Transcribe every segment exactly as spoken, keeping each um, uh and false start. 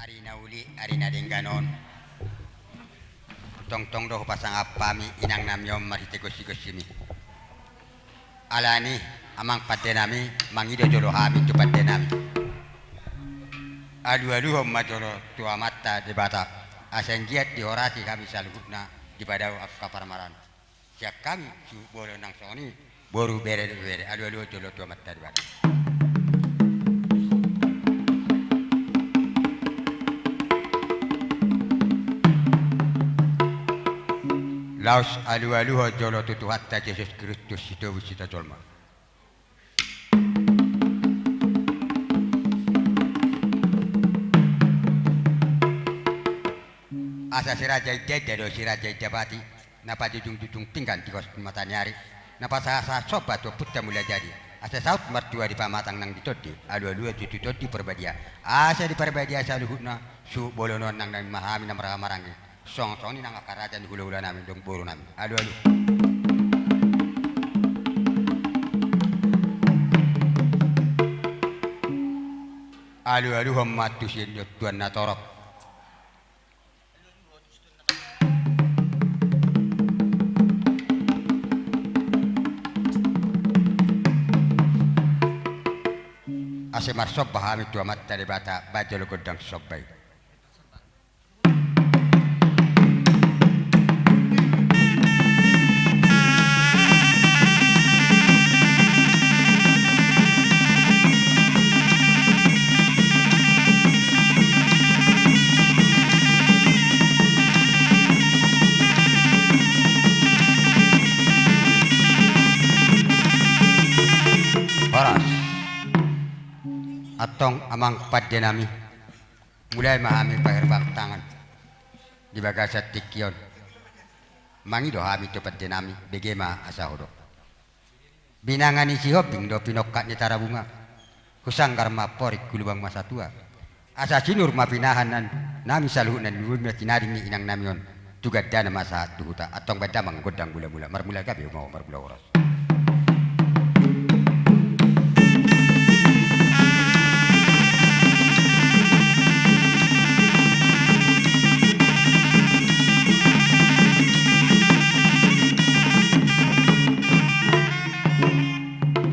Ari na uli, ari na denggan on, tongtong do hupasangap hami inangnami on marhite gossigosimi. Alani, amang pandenami, mangido jolo hami tu pandenami. Alualuhon ma jolo tu Amanta Debata, asa anggiat dihorasi hami saluhutna, dipadao angka parmaraan. Sian hami suhut bolon nang songon i, boru, bere dohot ibebere, alualuhon jolo tu Amanta Debata. Laos alualuhon jolo tu Tuhanta Jesus Kristus, sitobus hita jolma. Asa si Raja Indainda do si Raja Indapati, na pajujungjujung pinggan di pos ni mataniari, na pasahatsahat somba tu Ompunta Mulajadi, asa saut martua di pamatang nang di tondi, alualuhon tu Tondi Parbadia, asa diparbadia saluhutna, suhut bolon on nang naeng ma hami na marhahamaranggi. Songon, songon i nang angka raja ni hulahulanami dohot borunami. Alualuhon. Alualuhon ma tu si Tuan na torop. Asa marsomba hami tu Amanta Debata, bahen jolo gondang somba i. Horas. Antong amang pandenami. Mulai ma hami paherbang tangan di bagasan tingki on. Mangido hami tu pandenami, bege ma asa hudok. Binanga ni Sihombing do pinongkak ni Tarabunga. Husanggar ma amporik, hulubang ma satua. Asa sinur ma pinahan nami saluhutna, luhut ma tinading ni inangnami on. Tu gandana ma sahat tu huta. Antong bahen damang gondang mulamula. Marmula gabe ma ho, marmula horas.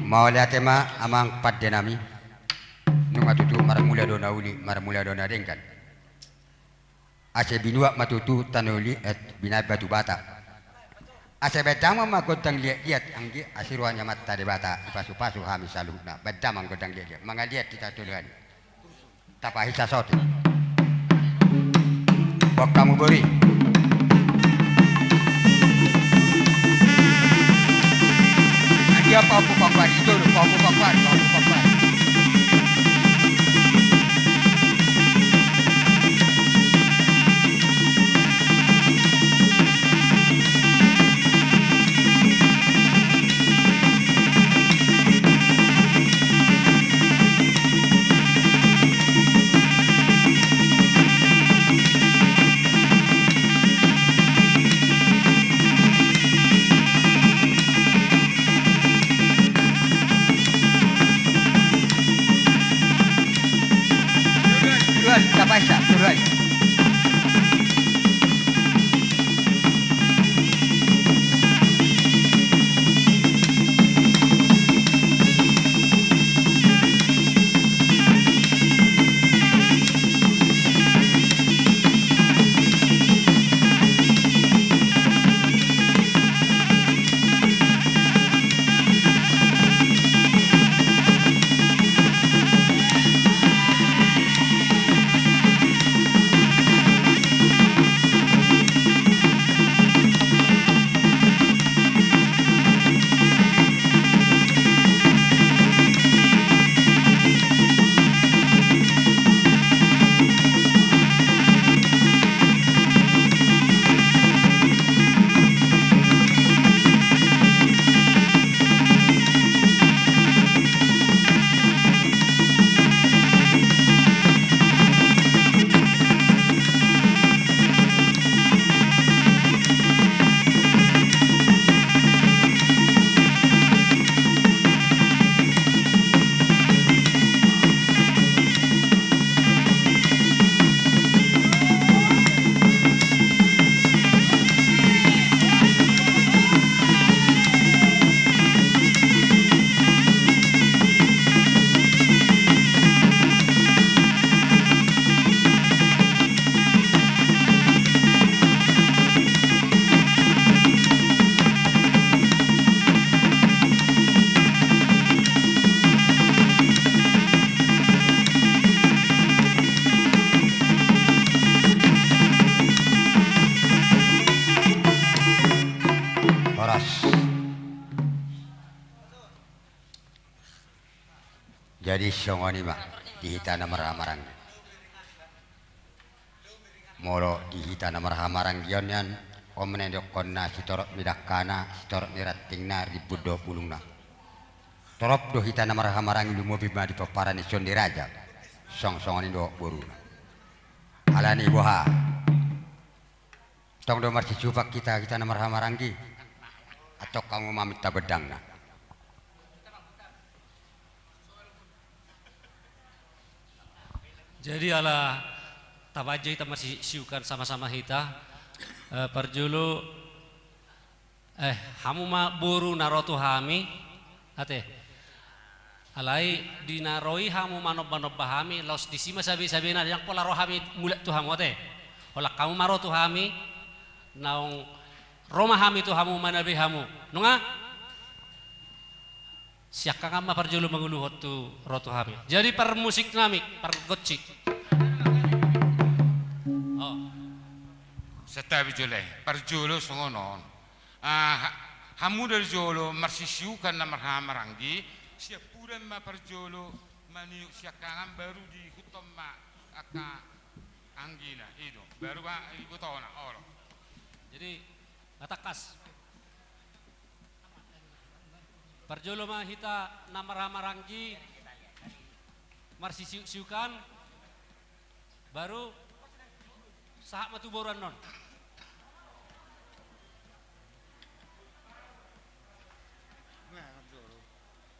Mauliate ma amang pandenami. Nunga tutu marmula do na uli, marmula do na denggan. Asa binuat ma tutu tano liat, eh, binahen batu bata. Asa bahen damang ma gondang liatliat, anggiat asi roha ni Amanta Debata, dipasupasu hami saluhutna. Bahen damang gondang liatliat, mangaliat hita tu Tuhan. Tapahisa sotik. Boan hamu boru. Anggiat pahompu panggoari, ito do pahompu panggoari, pahompu panggoari. Pas. Jadi songon i ma di hita na marhahamaranggi. Molo di hita na marhahamaranggi on nian, on ma na nidokkon na sitorop ni dangkana, sitorop ni rantingna, rimbun dohot bulungna. Torop do hita na marhahamaranggi lumobi ma di pomparan ni Siondiraja. Song songon i dohot boruna. Alani boha? Tong do marsisupak hita, hita na marhahamaranggi. Antong hamu ma minta gondangna. Jadi ala tabaen jo hita marsisiukan sama-sama hita. Eh, parjolo, eh, hamu ma boru na ro tu hami. Ate. Alai di na ro i hamu manomba-nomba hami, laos disi ma sabe-sabena, ndang pola ro hami mulak tu hamu ate. Holan hamu ma ro tu hami, naung ro ma hami tu hamu manabe hamu. Nunga? Siangkangan ma parjolo manguluhon tu ro tu hami. Jadi parmusik nami, pargonsi. Oh. Santabi jolo, parjolo songon on. Ah, ha-, hamu dari jolo marsisiukan na marhahamaranggi, siampudan ma parjolo maniuk siangkangan baru diihuthon ma angka anggina, i do. Baru ma ibotona, olo. Jadi, nga tangkas. Parjolo ma hita na marhahamaranggi marsisiuk-siukan. Baru sahat ma tu boru annon.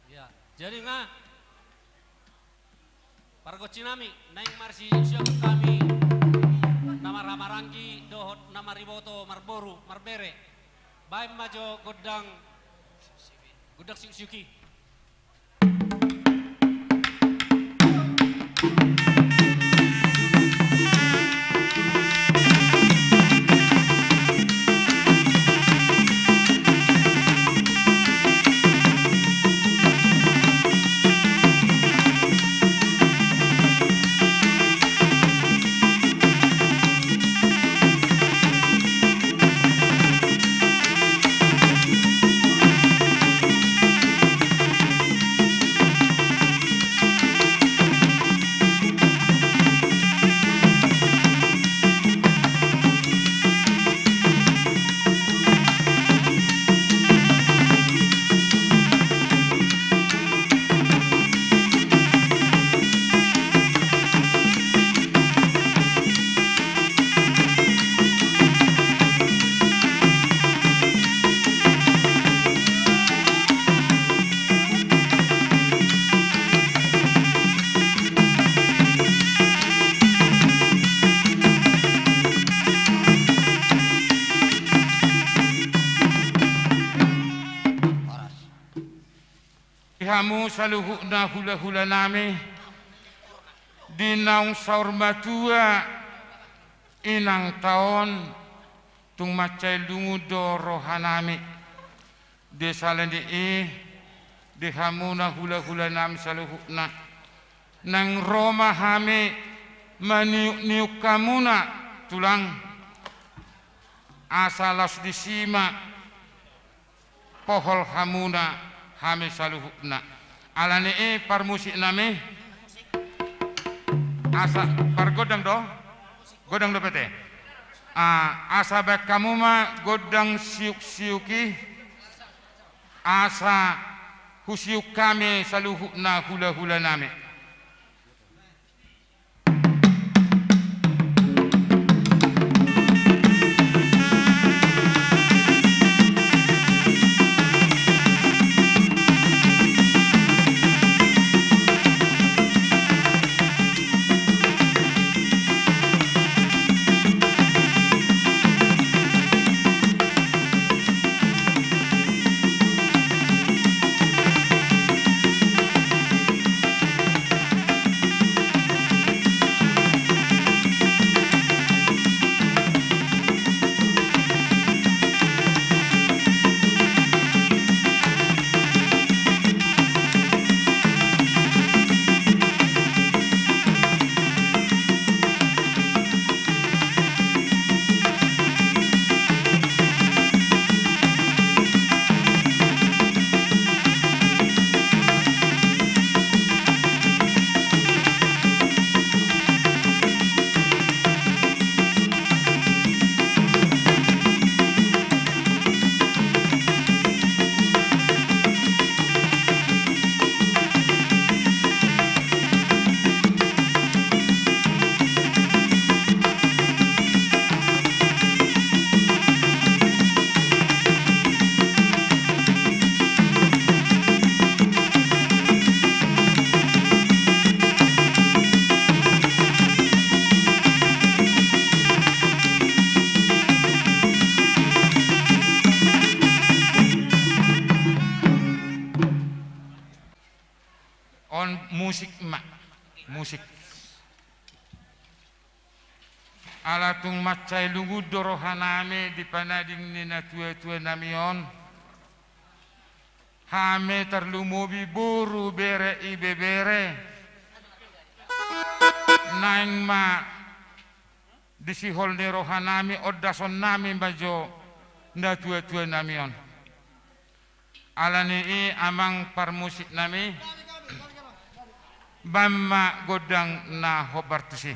Iya, jadi nga pargonsi nami, naeng marsisiuk hami na marhahamaranggi dohot na mariboto, marboru, marbere. Baen ma jo gondang, gondang siuk-siuk i. Di hamu saluhutna hula-hula nami, di naung saur matua inanta on, tung mansai lungun do roha nami. Di sala ni i, di hamuna hula-hula nami saluhutna, naeng ro ma hami maniuk-niuk hamuna, tulang, asa laos disi ma pohol hamuna hami saluhutna. Alani i parmusik nami, asa pargondang do, gondang dope ate. Ah, asa baen hamu ma gondang siuk-siuk i, asa husiuk hami saluhutna hula-hula nami. Musik ma. Musik. Ala tung mansai lungun do rohanami di panading ni natuatuanami on. Hami tarlumobi boru, bere, ibebere. Naeng ma di sihol ni rohanami, ondasonnami ma jo natuatuanami on. Ala ni i amang parmusiknami, baen ma gondang na hombar tusi.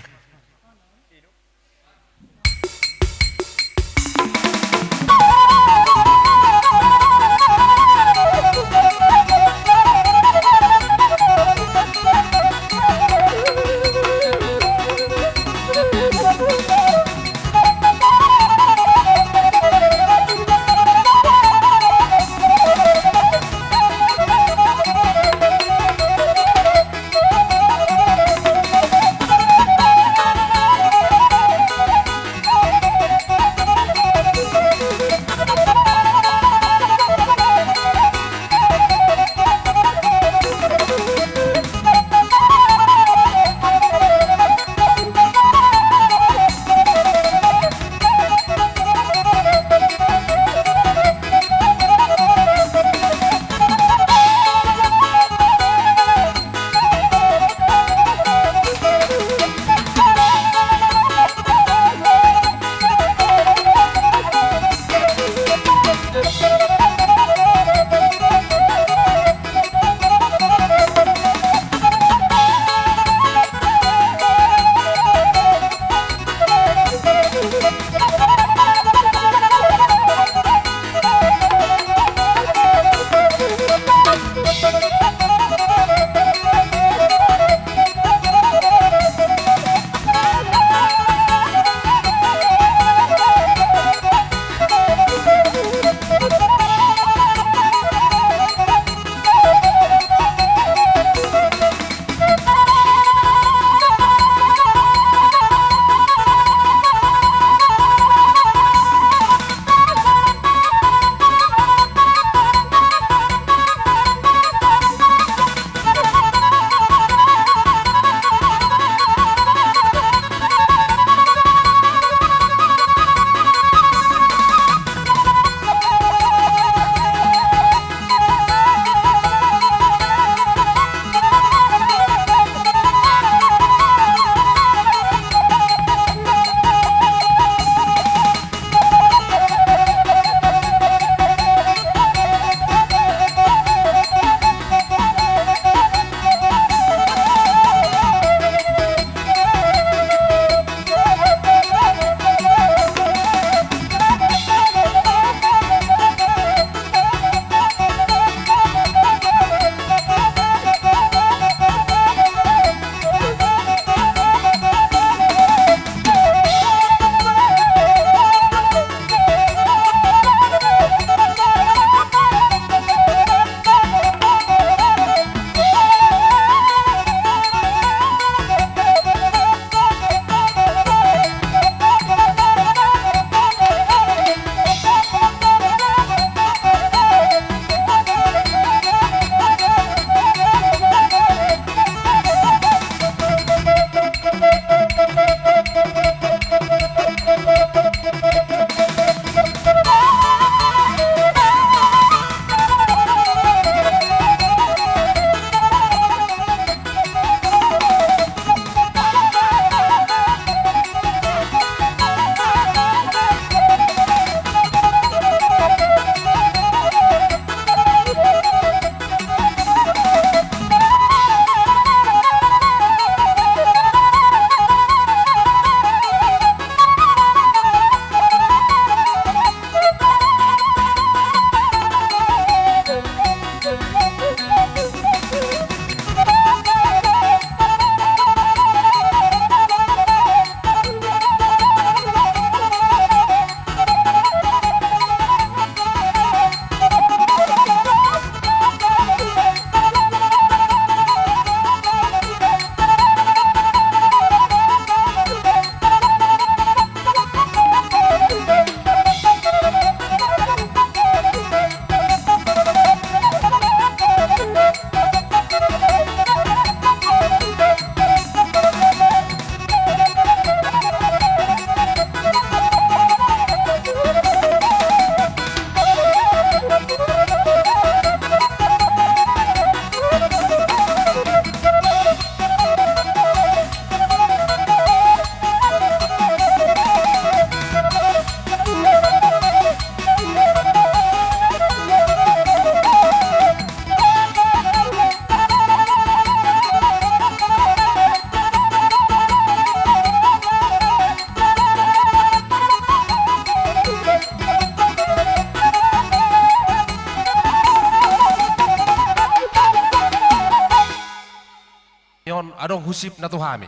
adong husipna tu hami.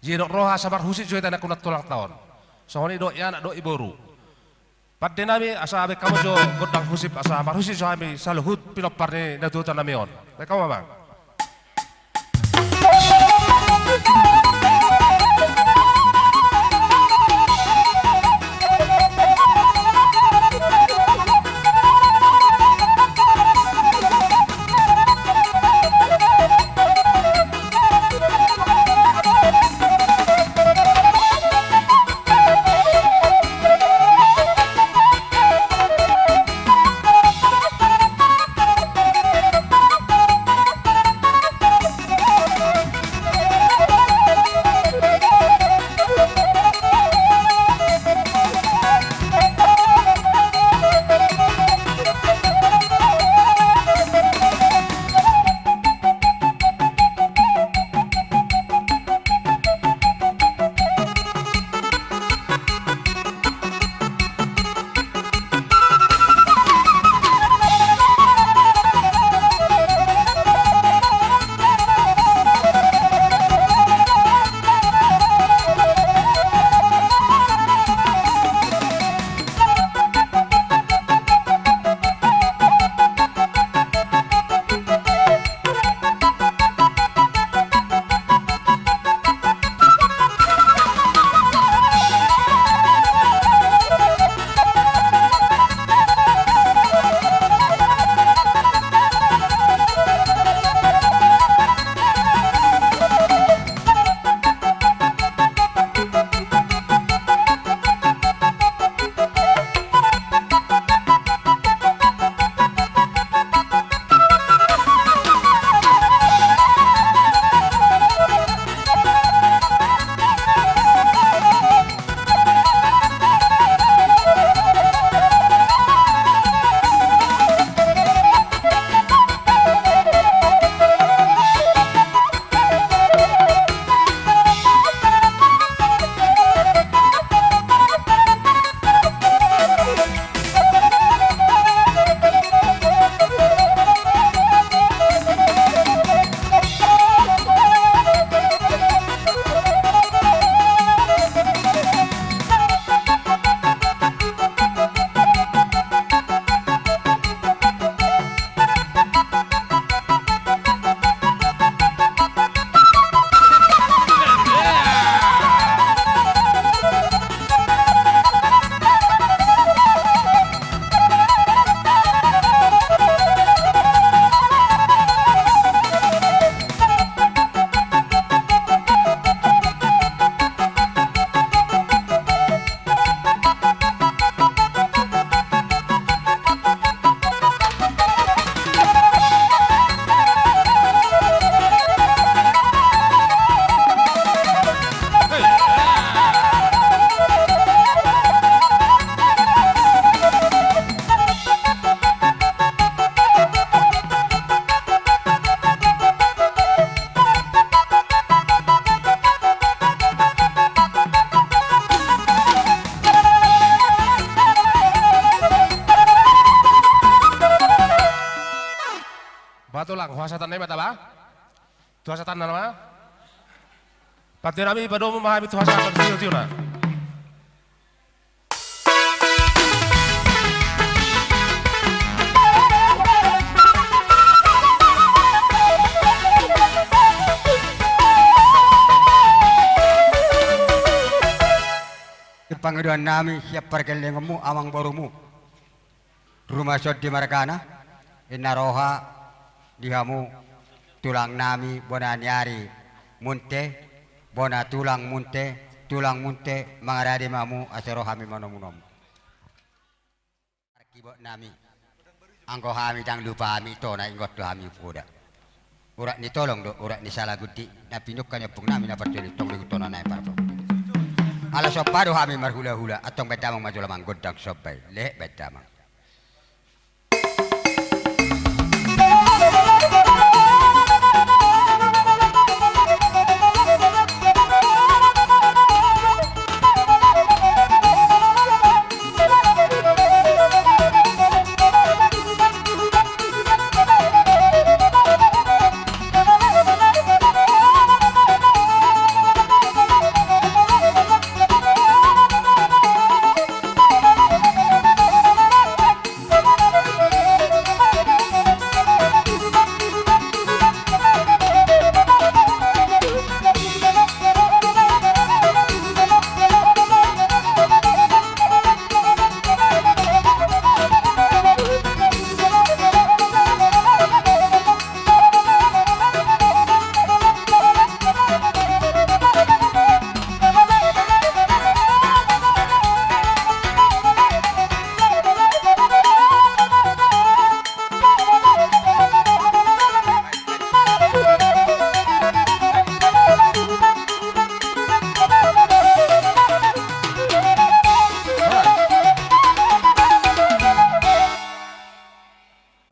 Jadi didok roha asa marhusip jo hita nangkiningan tu ulang taon. Songon i dohot i anak dohot i boru. Pande nami asa baen hamu jo gondang husip asa marhusip jo hami saluhut pinompar ni natuatuanami on. Baen hamu amang. Ba tulang, huasatanna i ma taba? Tu hasatanna ma? Pande nami, padomu ma hami tu hasatan, tiotio na. Pangidoan nami sian pargellengonmu amang borumu. Rumason di margana, inna roha di hamu tulang nami bona ni ari Munte, bona tulang Munte, tulang Munte, mangarade ma hamu asa ro hami manomunomu. Parkibot nami, anggo hami ndang lupa hami tona ingot do hami poda. Urat ni tolong do urat ni salagundi, na pinungka ni ompung nami na parjolo tong di tona nai parpang. Ala somba do hami marhulahula, antong baen damang ma jolo amang gondang somba i, lehet baen damang.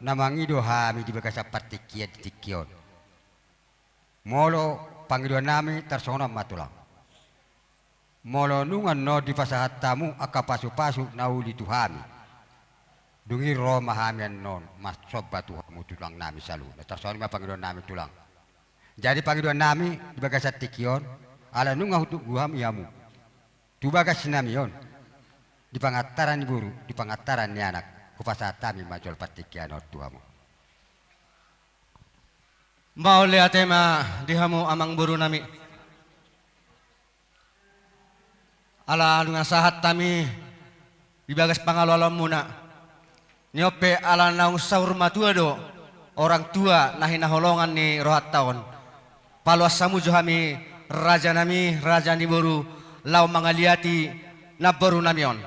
Na mangido hami di bagasan partingkian di tingki on. Molo pangidoannami tarsongon on ma tulang. Molo nunga annon dipasahat hamu angka pasupasu na uli tu hami, dung i ro ma hami annon marsomba tu hamu tulangnami saluhutna. Tarsongon i ma pangidoannami tulang. Jadi pangidoannami di bagasan tingki on, ala nunga hutogu hami hamu tu bagasnami on, di pangantaran ni boru, di pangantaran ni anak, hupasahat hami ma jolo partingkian on tu hamu. Mauliate ma di hamu amangborunami. Ala nunga sahat hami di bagas pangaloaloanmuna. Ni on pe ala naung saur matua do orang tua na hinaholongan ni rohanta on. Paloas hamu jo hami, rajanami, raja ni boru, laho mangaliati namborunami on.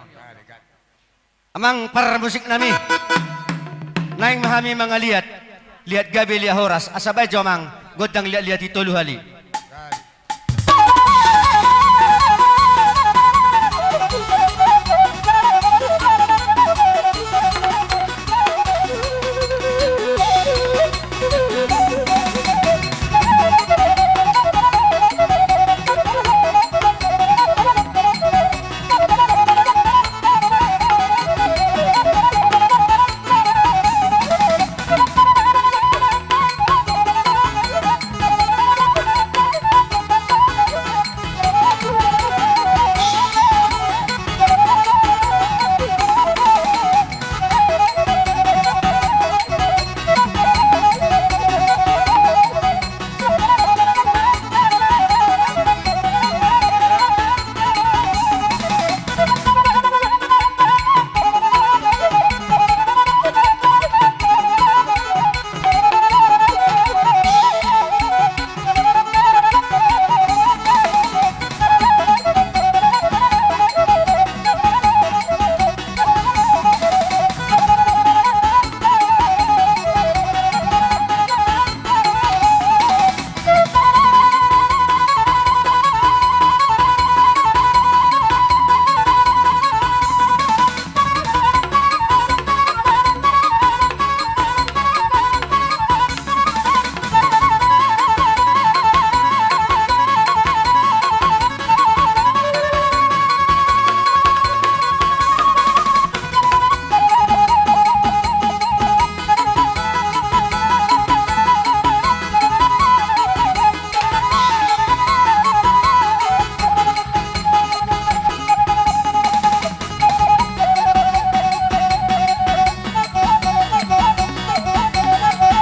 Amang parmusiknami, naeng ma hami mangaliat, liat gabe liat horas, asa baen jo amang gondang liatliat i tolu hali.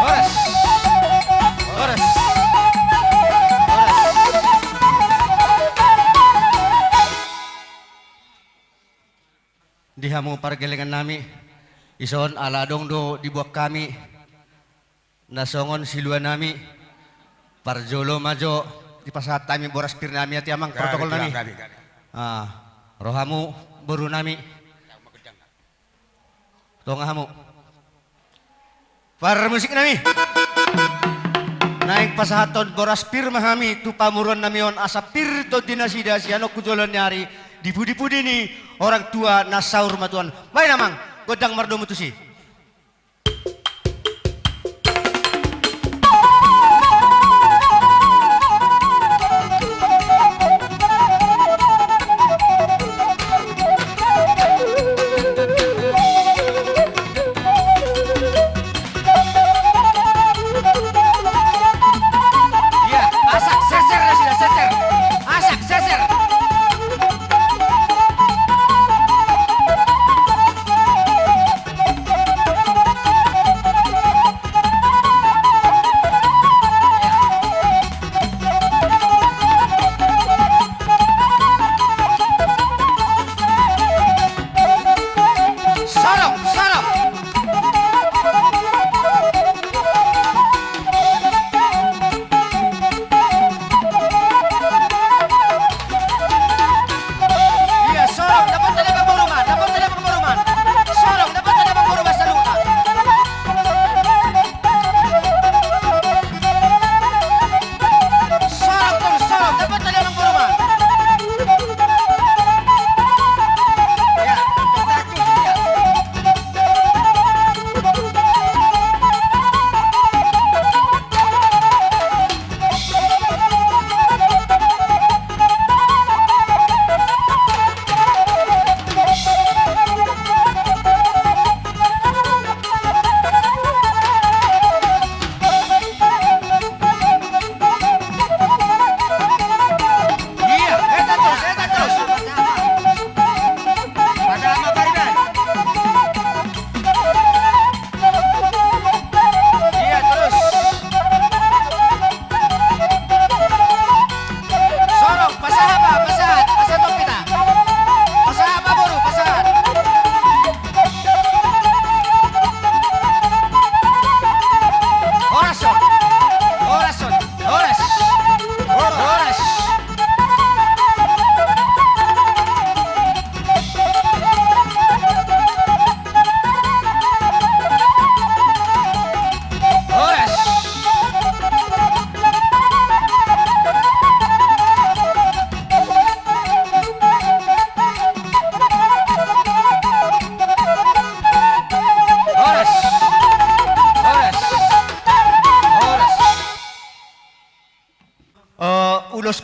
Horas. Horas. Horas. Di hamu pargellengan nami, dison ala adong do diboan hami na songon siluanami, parjolo ma jo dipasahat hami boras pir nami, ate amang protokol nami. Ah, ro hamu boru nami. Tonga hamu. Parmusik nami. Naeng pasahathon boras pir ma hami tu pamoruon nami on, asa pir tondi nasida sian on tu joloan ni ari di pudi-pudi ni orang tua na saur matua on. Baen amang, gondang mardomu tusi. Iya, asak seser nasida, seser. Asak seser.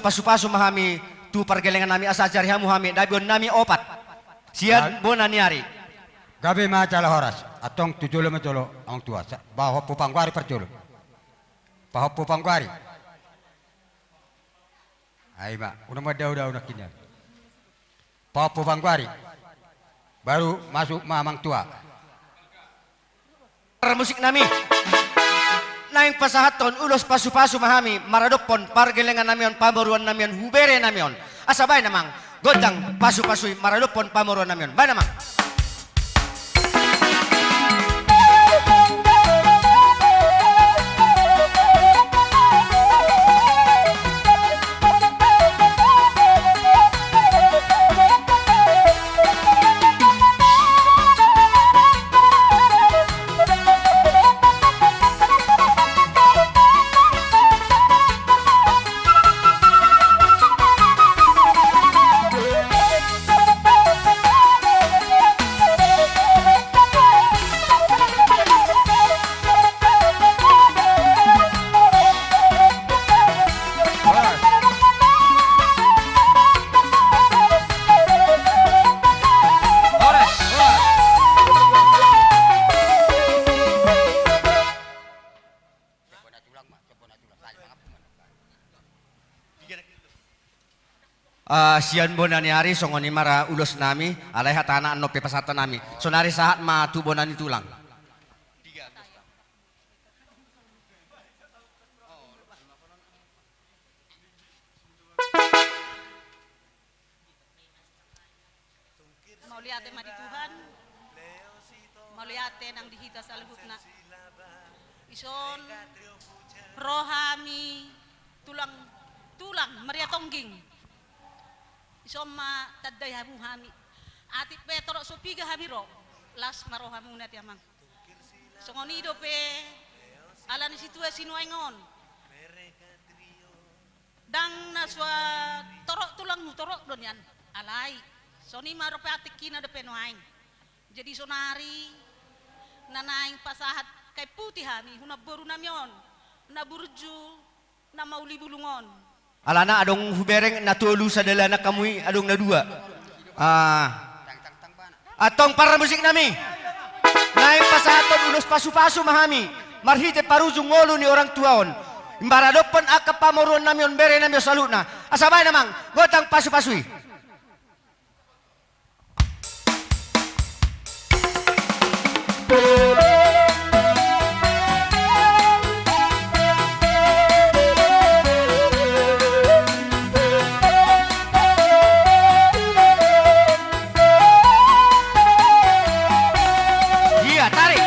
pasu-pasu ma hami tu pargellengan nami, asa ajari hamu hami, dabeon nami opat. Sian bona ni ari. Gabe ma jala horas. Antong tu jolo ma jolo, amang tua. Sa-, pahompu panggoari parjolo. Pahompu panggoari. Ai ma, unang mandao-dao nangkin. Pahompu panggoari. Baru masuk ma amang tua. Parmusik nami. Naeng pasahathon ulos pasu-pasu ma hami, maradophon pargellengan nami on, pamoruon nami on, hubere nami on. Asa baen amang, gondang pasu-pasui maradophon pamoruon nami on. Baen amang. Ah, sian bona ni ari songon i ma ra ulos nami, alai hatana annon pe pasahaton nami. Sonari sahat ma tu bona ni tulang. Mauliate ma di Tuhan. Mauliate nang di hita saluhutna. Dison ro hami tulang, tulang Maria Tongging. Dison ma tandai hamu hami. Atik pe torop so piga hami ro, las ma rohamuna, amang. Songon i dope, ala ni situasi nuaeng on. Ndang na so torop tulangmu, torop do nian. Alai songon i ma dope, atik hina dope nuaeng. Jadi sonari na naeng pasahat kain putih hami tu namboru nami on, na burju, na mauli bulung on. Alana adong hubereng na tolu, sada dalanan hamu i, adong na dua. Ah. Antong parmusik nami. Naeng pasahathon ulos pasu-pasu ma hami marhite parujung ngolu ni orang tua on, maradophon angka pamoruon nami on, bere nami on saluhutna. Asa baen amang, gondang pasu-pasu i. Iya, tarik.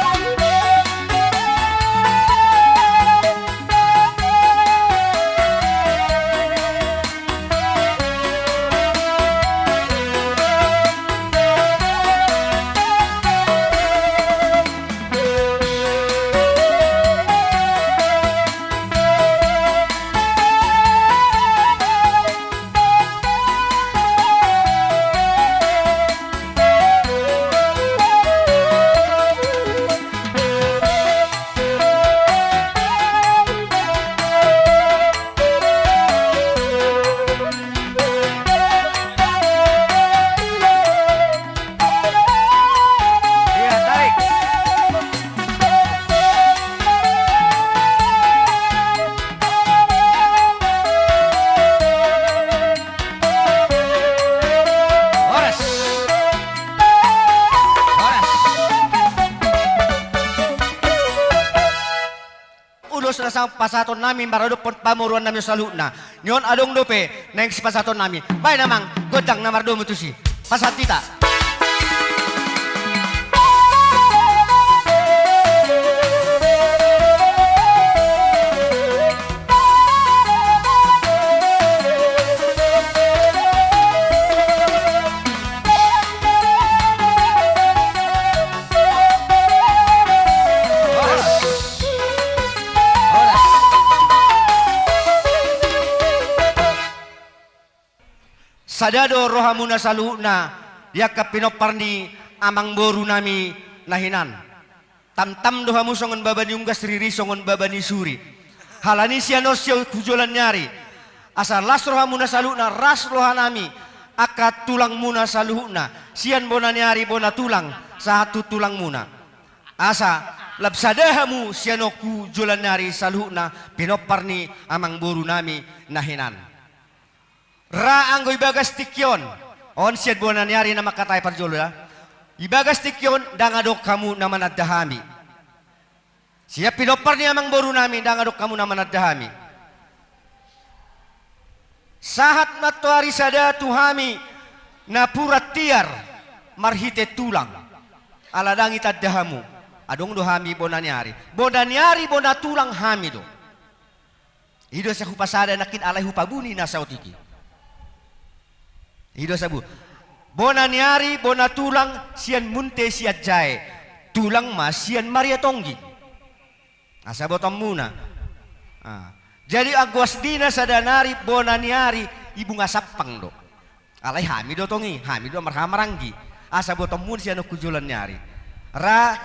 Iya, tarik. Horas. Horas. Ulos na sapasahaton nami maradophon pamoruon nami saluhutna. Nion adong dope naeng sipasahaton nami. Baen amang, gondang na mardomu tusi. Pasahat hita. Sada do rohamuna saluhutna di angka pinompar ni amangboru nami na hinan. Tamtam do hamu songon baba ni unggas, riri songon baba ni suri. Halani sian on sihol tu joloan ni ari, Asa las rohamuna saluhutna, las rohanami angka tulangmuna saluhutna, sian bona ni ari bona tulang sahat tu tulangmuna. Asa lam sada hamu sian on tu joloan ni ari saluhutna pinompar ni amangborunami na hinan. Ra anggo ibagas tingki on, on sian bona ni ari na mangkatai parjolo da. Ibagas tingki on ndang adong hamu na mananda hami. Sian pinompar ni amangborunami ndang adong hamu na mananda hami. Sahat nantoari sada tu hami napuran tiar marhite tulang. Ala ndang itanda hamu. Adong do hami bona ni ari. Bona ni ari bona tulang hami do. I do asa hupasada nangkin alai hupabuni na saotik i. I do asa bu. Bona ni ari bona tulang sian Munte sian jae. Tulang ma sian Maria Tongging. Asa botoonmuna. Ah. Jadi anggo asli na sada nari bona ni ari i Bunga Sampang do. Alai hami do tong i, hami do marhaha maranggi. Asa botoonmuna sian on tu joloan ni ari. Ra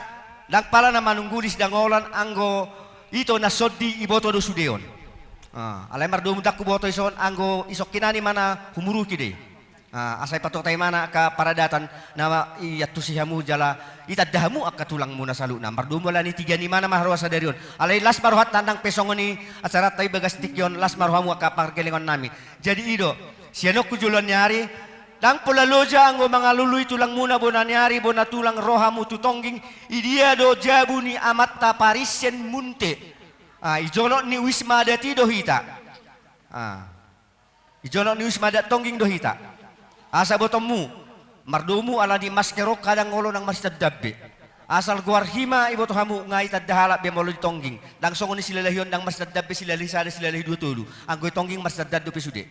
ndang pala na manungguli sidang holan anggo ito na sondi iboto do sude on. Ah, alai mardomu ndang huboto i son anggo isongkin an i ma na humuruki do i. Ah, asa ipatuhot hami ma na angka paradatan na iantusi hamu jala itanda hamu angka tulangmuna saluhutna. Mardomu ala ni tiga ni ma na marroha sadari on. Alai las ma rohanta ndang pe songon i acaranta ibagas tingki on, las ma rohamu angka pargelengonnami. Jadi i do, sian on tu joloan ni ari, ndang pola loja anggo mangalului tulangmuna bona ni ari bona tulang ro hamu tu Tongging, i dia do jabu ni amanta Paris sian Munte. Ah, i jonok ni Wisma Adat i do hita. Ah. I jonok ni Wisma Adat Tongging do hita. Asa botoonmu, mardomu ala ni masker on kadang olo ndang marsitandaan be. Asal goar hima iboto hamu nga itanda halak be molo di Tongging. Ndang songon i Silalahi on ndang marsitandaan be, Silalahi sada, Silalahi dua tolu. Anggo i Tongging marsitandaan dope sude.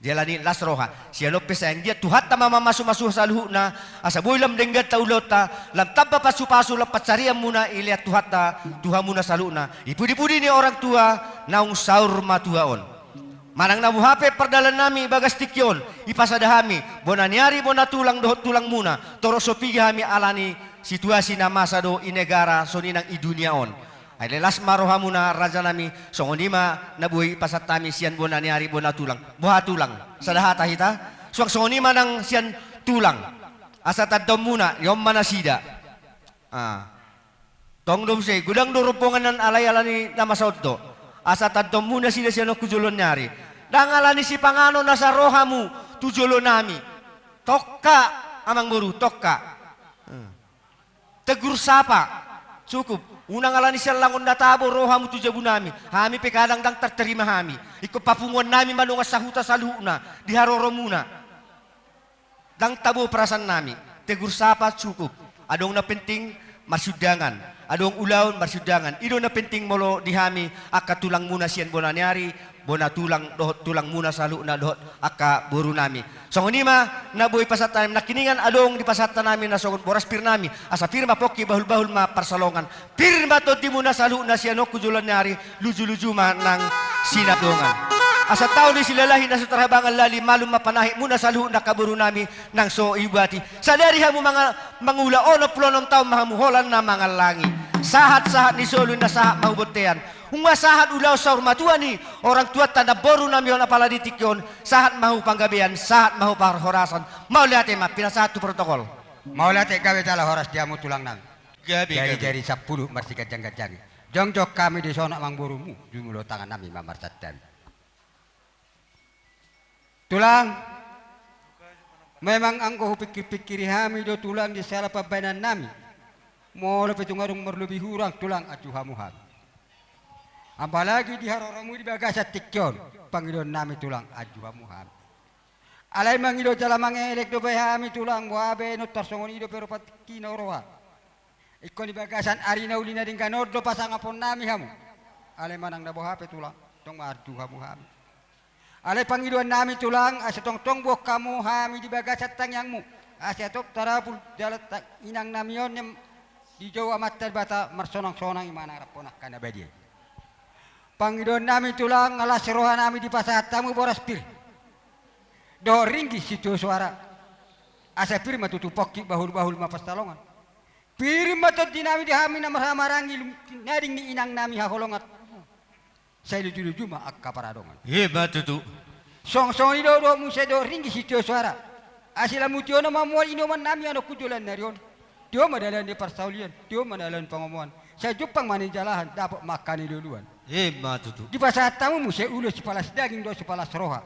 Jala ni las roha. Sian on pe sai anggiat Tuhanta ma mamasumasu saluhutna. Asa boi lam dengganta ulaonta. Lam tamba pasupasu lam pansarianmuna ilean Tuhanta. Tu hamuna saluhutna. I pudipudi ni orang tua. Naung saur matua on. Manang na boha pe pardalannami bagas tingki on, ipasada hami, bona ni ari, bona tulang dohot tulangmuna, torop so piga hami ala ni situasi na masa do i negara songon i nang i dunia on. Ai las ma rohamuna rajanami, songon i ma na boi pasahat hami sian bona ni ari, bona tulang. Boha tulang, sada hata hita, suang songon i ma nang sian tulang. Asa tandaonmuna, i on ma nasida. Ah. Tong do muse, godang do rombongan na alai ala ni na masa on do. Asa tandaonmuna nasida sian on tu joloan ni ari. Ndang ala ni sipanganon asa ro hamu tu jolonami. Tongka, amangboru, tongka. Hmm. Tegur sapa. Cukup. Unang ala ni sian langon na tabo ro hamu tu jabunami. Hami pe kadang ndang tartarima hami. Ingkon papunguannami ma dongan sahuta saluhutna di haroromuna. Ndang tabo perasaannami, tegur sapa cukup. Adong na penting marsiundangan, adong ulaon marsiundangan. I do na penting molo di hami angka tulangmuna sian bona ni ari, bona tulang dohot tulangmuna saluhutna dohot angka borunami. Songon i ma na boi pasahat hami, nangkiningan adong dipasahat hami na songon boras pirnami, asa pir ma pongki, bahulbahul ma pansalongan. Pir ma tondimuna saluhutna sian on tu joloan ni ari, lujuluju ma nang sinadongan. Asa tao ni Silalahi na so tarhabangan lali, malum ma panahitmuna saluhutna angka borunami nang so ibati. Sadari hamu manga-, mangula onom pulu onom taon ma hamu holan na mangallangi. Sahatsahat ni solu na sahat ma hu bontean. Nunga sahat ulaon saur matua ni orang tuanta namborunami on apala di tingki on, sahat ma hu panggabean, sahat ma hu parhorasan. Mauliate ma, pinasahat tu protokol. Mauliate, gabe jala horas di hamu tulangnami. Gabe, gabe. Jari-jari sampulu marsiganjang-ganjangi. Jongjong hami di son amangborumu, jumolo tangannami ma marsantabi. Tulang, memang anggo hupingkir-pingkiri hami do tulang di sala pambahenannami. Molo pe tung adong marlobi hurang tulang, anju hamu hami. Apalagi di haroromu di bagasan tingki on, pangidoannami tulang, anju hamu hami. Alai mangido jala mangelek dope hami tulang, boha be nuntar songon i dope rupa tingkina roha. Ingkon di bagasan ari na uli na denggan on do pasangaponnami hamu. Alai manang na boha pe tulang, tong ma anju hamu hami. Alai pangidoannami tulang, asa tongtong boan hamu hami di bagasan tangiangmu. Asa tong tarapul dalan ta-, inangnami on, em, dijou Amanta Debata marsonang-sonang imana rap on angka na badia. Pangidoannami tulang, las rohanami dipasahat hamu boras pir dohot ringgit sitio soara. Asa pir ma tutu pongki, bahul-bahul ma pansalongan. Pir ma tondinami di hami na marhaha maranggi, nading ni inangnami haholongan. Sai lujuluju ma angka paradongan. Ima tutu. Songon songon i do dohot muse dohot ringgit sitio soara. Asi lam mutiona mamual inoman nami anakku joloan ni ari on. Tio ma dalan ni parsaulian, tio ma dalan pangomoan. Sai jumpang ma na nijalahan, dapot ma angka na niluluan. Ima tutu. Dipasahat hamu muse ulos sipalas daging dohot sipalas roha.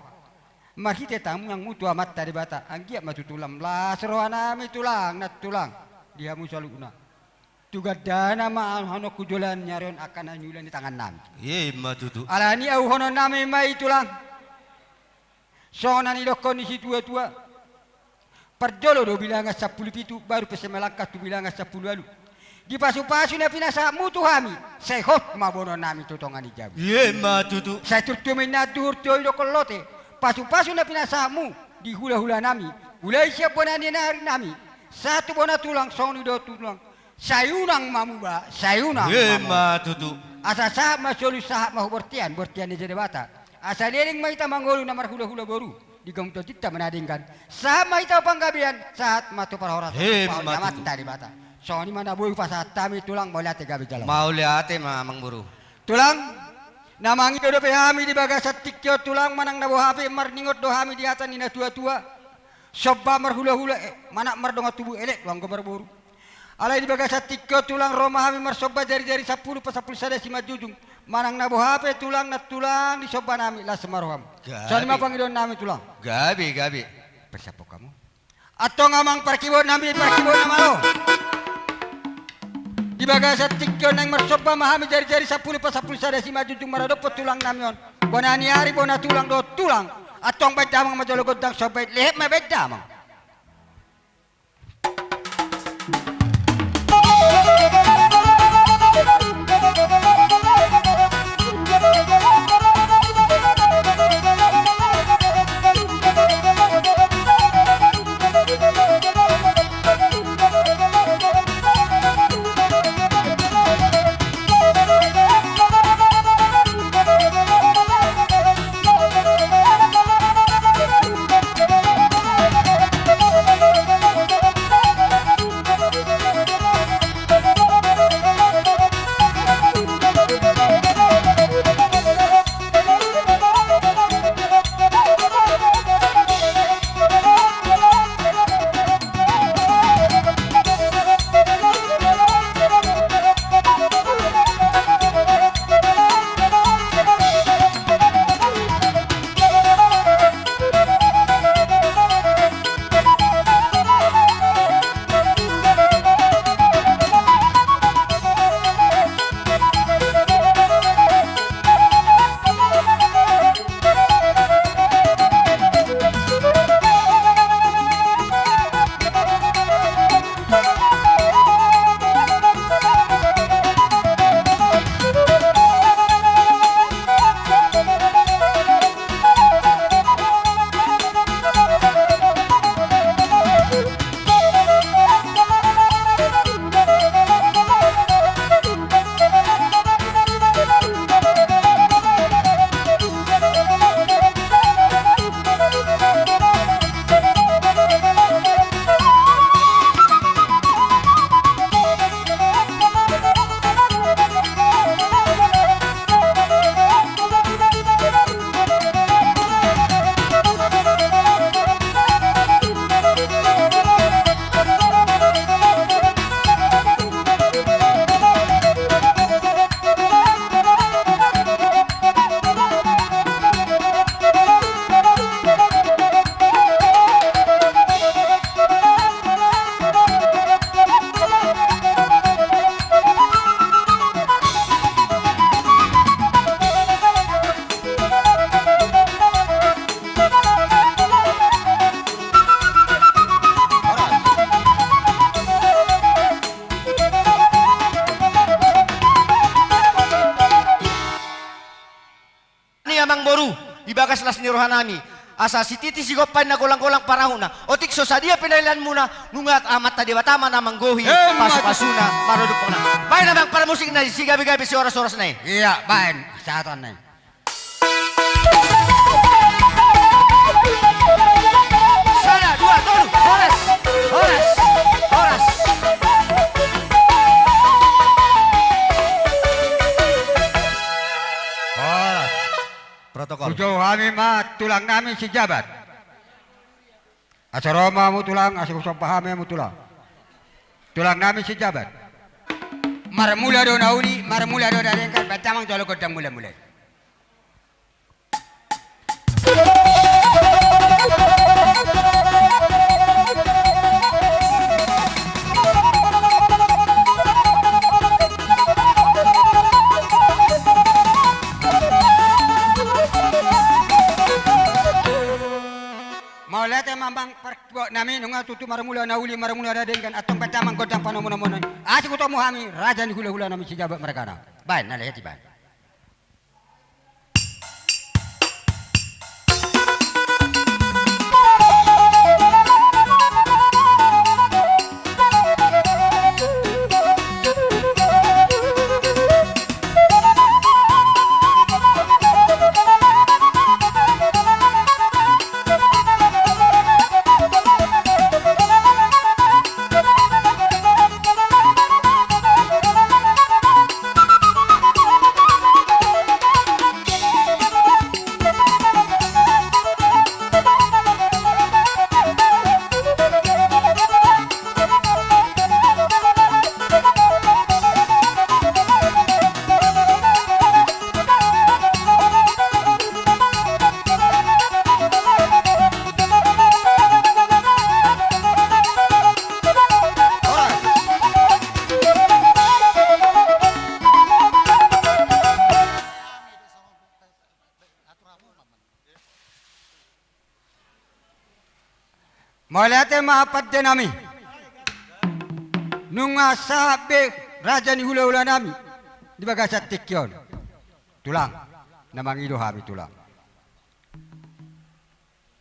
Marhite tangiangmu tu Amanta Debata, anggiat ma tutu lam las roha nami tulang, nantulang. Di hamu saluhutna. Tu gandana ma anakku joloan ni ari on angka na niula ni tangan nami. Ima tutu. Alani i ahuhonon nami ma i tulang. Songon na nidokkon ni situatua. Parjolo do bilangan sampulu pitu, baru pe sai melangkah tu bilangan sampulu ualu. Dipasupasu na pinasahatmu tu hami, sai hot ma boanonnami tu tonga ni jabu. Ima tutu. Sai turtu ma inna duhur tio didokkon lote, pasupasu na pinasahatmu di hulahula nami, mulai sian bona ni ari nami, sahat tu bona tulang, songon i do tulang. Sai unang ma muba, sai unang ma muba. Ima tutu. Asa sahat ma solu, sahat ma hu bortean, bortean ni Debata. Asa leleng ma hita mangolu na marhulahula boru. Di gamu tontinta ma na denggan. Sahat ma hita panggabean, sahat ma tu parhorasan. Ima tutu. Amanta Debata. Songon i ma na boi hupasahat hami tulang, mauliate gabe jala. Mauliate ma amangboru. Tulang, na mangido dope hami di bagasan tingki on tulang, manang na boha pe marningot do hami di hata ni na tuatua. Somba marhulahula, eh, manat mardongan tubu, elek do anggo marboru. Alai di bagasan tingki on tulang, ro ma hami marsomba jarijari sampulu pasampulu sada simanjujung. Manang na boha pe tulang, nantulang, disomba nami las ma roham. Gabe. Songon i ma pangidoan nami tulang. Gabe, gabe. Persiapon hamu. Antong amang parkibot nami, parkibot na malo. Di bagasan tingki on naeng marsomba ma hami jarijari sampulu pasampulu sada simanjujung maradophon tulang nami on. Bona ni ari, bona tulang dohot tulang. Antong baen damang ma jolo gondang, so baen lehet ma baen damang. Ni amangboru, di bagas las ni rohanami. Asa sititi sigompa inna, golanggolang parahutna. Otik so sadia penilaianmuna, nunga Amanta Debata ma na manggohi. Emma tutu. Pasupasuna maradophon hona. Baen amang parmusik na sigabegabe, siorashoras na i. Ia, baen. Sahatan na i. Sada, dua, tolu. Horas. Horas. Horas. Horas. Protokol. Hujou hami ma tulang nami si Jabat. Asa ro ma hamu tulang, asa husomba hami hamu tulang. Tulang nami si Jabat. Marmula do na uli, marmula do na denggan, baen damang jolo gondang mula-mula i. Mauliate ma amang parkibot nami, nunga tutu marmula na uli, marmula na denggan, antong baen damang gondang panomunomuon i. Asi hutomu hami raja ni hulahula nami si Jabat margana. Baen na lehet i baen. Mauliate ma pande nami. Nunga sahat be raja ni hulahula nami di bagasan tingki on. Tulang, na mangido hami tulang.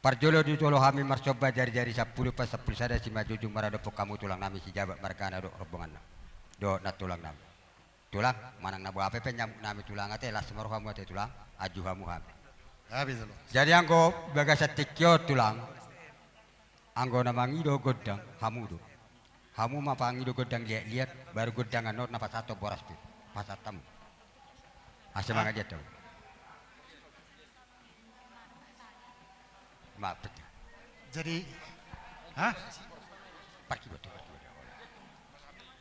Parjolo di jolo hami marsomba jari-jari sampulu pasampulu sada simanjujung maradophon hamu tulang nami si Jabat margana dohot rombonganna. Dohot nantulang nami. Tulang, manang na boha pe nyamuk nami tulang ate, las ma rohamu ate tulang, anju hamu hami. Jadi anggo bagasan tingki on tulang, anggo na mangido gondang hamu do. Hamu ma pangido gondang liat-liat, baru gondang annon na pasahathon boras pe. Pasahat hamu. Asa mangaliat hamu. Maaf. Jadi, hah? Parkibot, parkibot.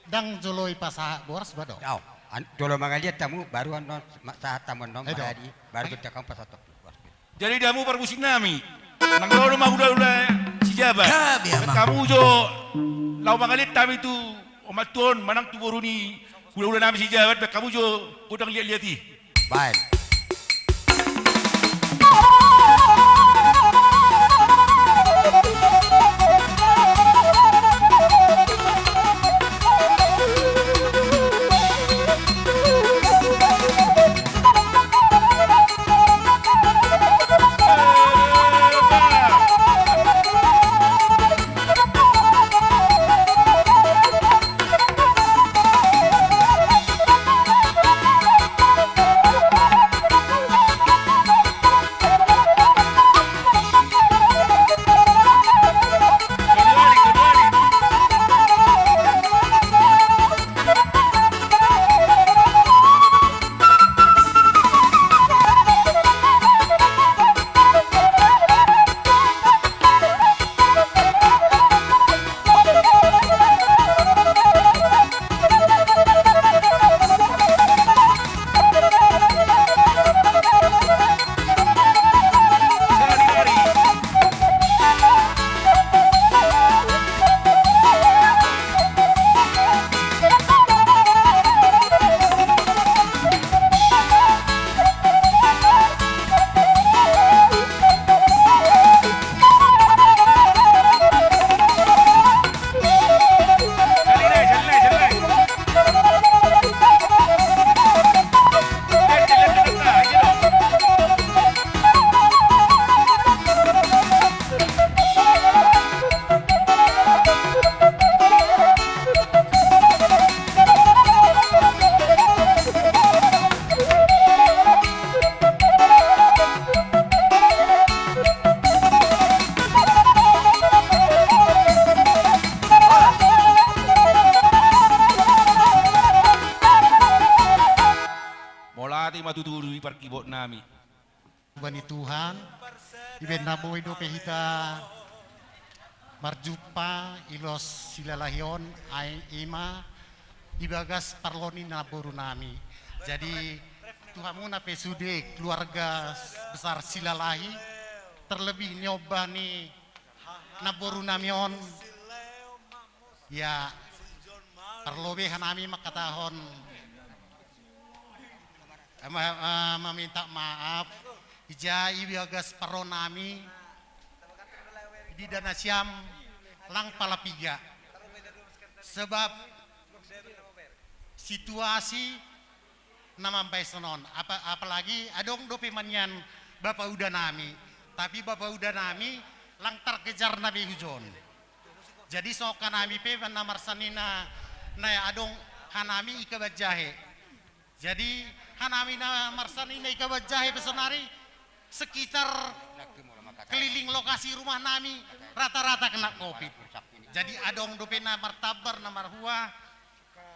Ndang jolo i pasahat boras ba do? Au, an-, jolo mangaliat hamu, baru annon ma-, sahat hamu annon, eh, do. Maradi, baru gondang hamu pasahat boras. Jadi di hamu parmusik nami, nang dua nama hulahula si Jabat. Baen hamu jo laho mangaliat hami tu omak tuan, manang tu boru ni hulahula nami si Jabat, baen hamu jo gondang liat-liat i. Baen. Mauliate ma tutu di parkibot nami. Bani Tuhan, dibahen na boi dope hita marjumpa i ulos silalahi on, ai ima di bagas parlo ni namboru nami. Jadi tu hamuna pe sude keluarga besar Silalahi, terlebih niomba ni namboru nami on, ya, parlo be hanami mangkatahon, eh, ma-, eh, meminta maaf. Ija i bagas parro nami, di da nasiam lang pala piga. Sebab situasi na mambahen songon on. Apa-, apalagi adong dope manian bapa uda nami, tapi bapa uda nami lang tarkejar na be hujon. Jadi songon hanami pe na marsanina, na adong hanami i Kabanjahe. Jadi hanami na marsanina i Kabanjahe pe sonari sekitar keliling lokasi rumah nami rata-rata kena covid. Jadi adong dope na martambar na marhua.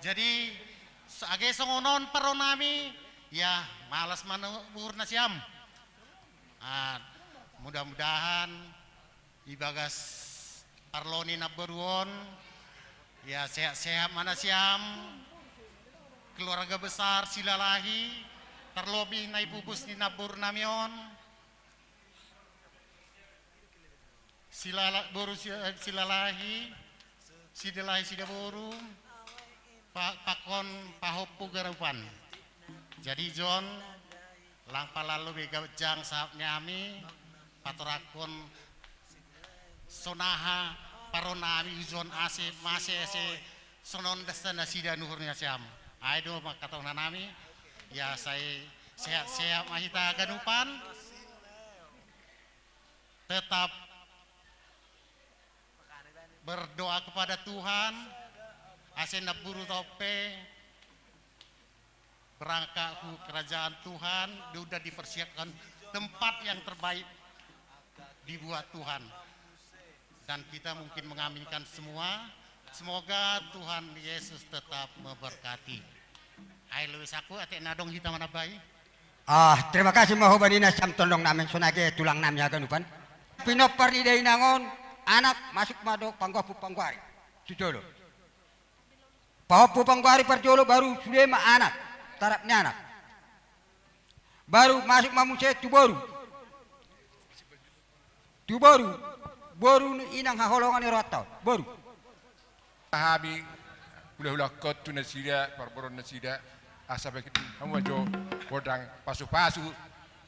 Jadi age songon on parro nami, ya, malas ma uhur nasiam. Ah, mudah-mudahan di bagas parlo ni namboru on, ya, sehat-sehat ma nasiam, keluarga besar Silalahi, terlebih na ipupus ni namboru nami on. Silala-, boru si-, eh, Silalahi, Sidalahi Sidaboru, pa-, pakon pahompu ganupan. Jadi John, lang pala lobi gabjang sahat nami, patorangkon sonaha parro nami John ase, mase ase, sonon dasa nasida nuhur nasiam. Ai do mangkatahon hanami, ya sai sehat-sehat ma hita ganupan. Tetap berdoa kepada Tuhan, ase namboru on pe berangkat hu kerajaan Tuhan, sudah dipersiapkan tempat yang terbaik dibuat Tuhan. Dan kita mungkin mengaminkan semua, semoga Tuhan Yesus tetap memberkati. Ai lobi saku, atik na adong hita manambai. Ah, terima kasih ma hubani nasiam tondong nami, songon i age tulang nami haganupan. Pinompar ni dainang on, anak masuk ma do panggoari, panggoari tu jolo. Pahompu panggoari parjolo, baru sude ma anak, tarap ni anak. Baru masuk ma muse tu boru. Tu boru, boru ni inang haholongan ni rohanta on, boru. Hami hulahulahon tu nasida, parboruon nasida, asa bahen hamu ma jo gondang pasupasu,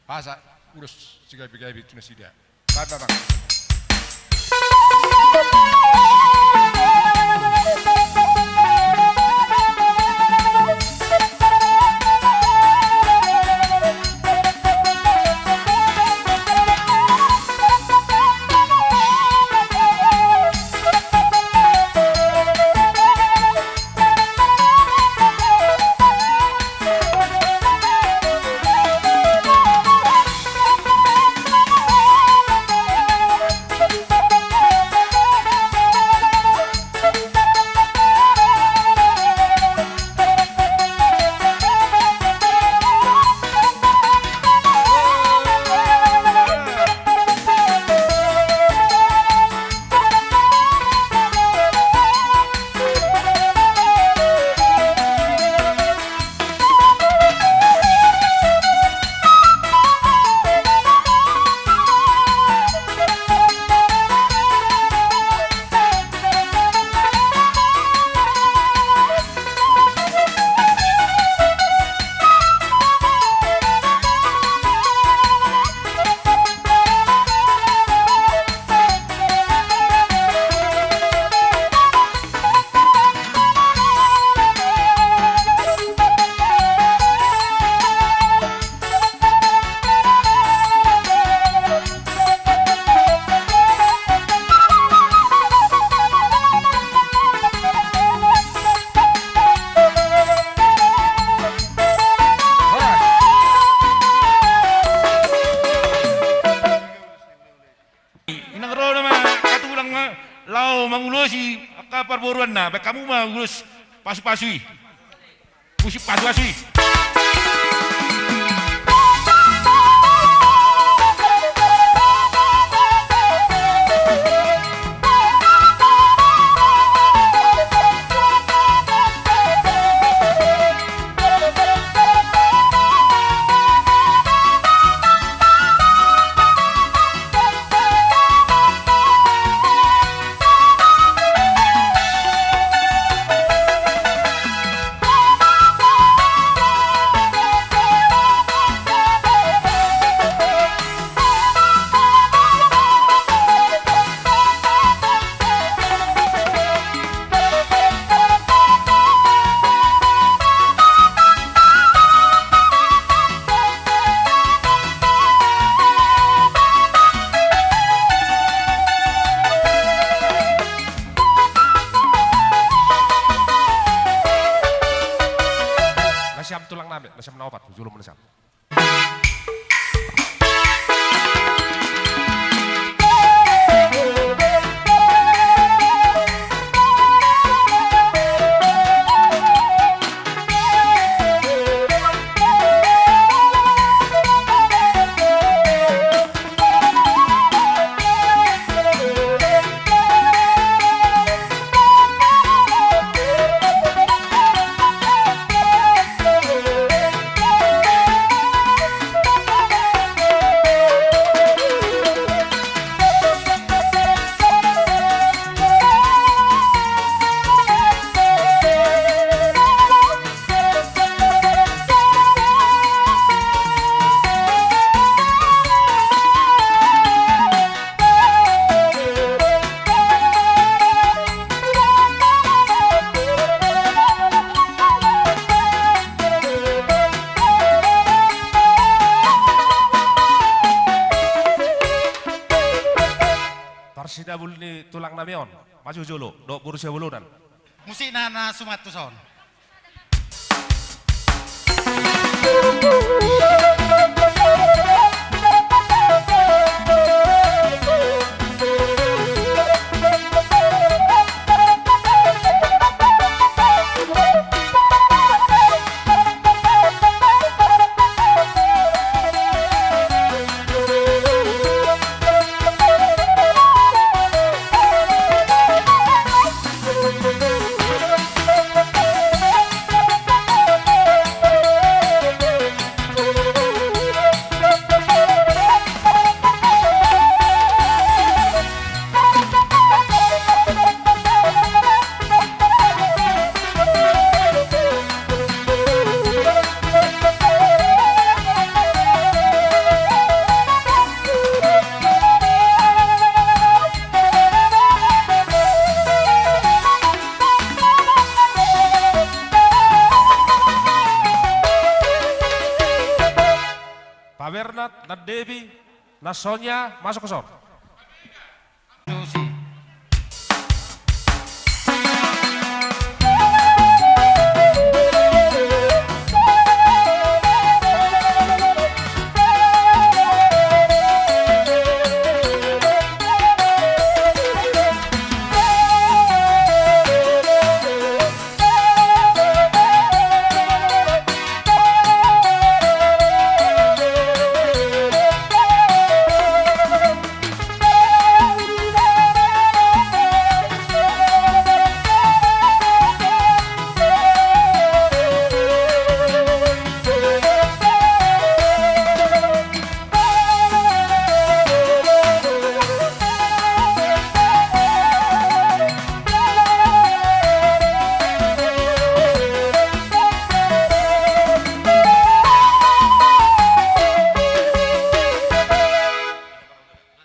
asa ulos sigabegabe tu nasida. Bahen ma, Bang. Inang ro nama angka tulang ma laho mangulosi angka parboruanna, bahen hamu ma ulos pasupasu i. Musik pasupasu i. Siam tulang nami, na siam na opat, jolo ma na siam. Parsidabul ni tulang nami on, maju jolo, dohot boru Sibolon. Musikna na suman tuson. Pa Bernat, Nan Devi, Nan Sonia, masuk ke son.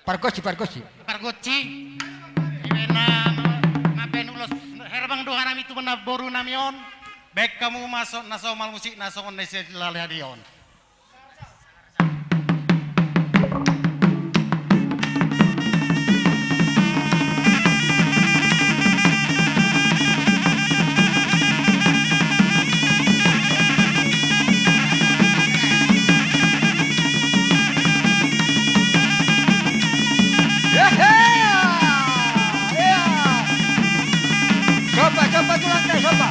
Pargonsi, pargonsi. Pargonsi. Ibaen na, na baen ulos herbang do hanami tu na boru nami on. Baen hamu ma so, na somal musik na songon na isi lalehadi on. Somba, somba, tulang nami, somba.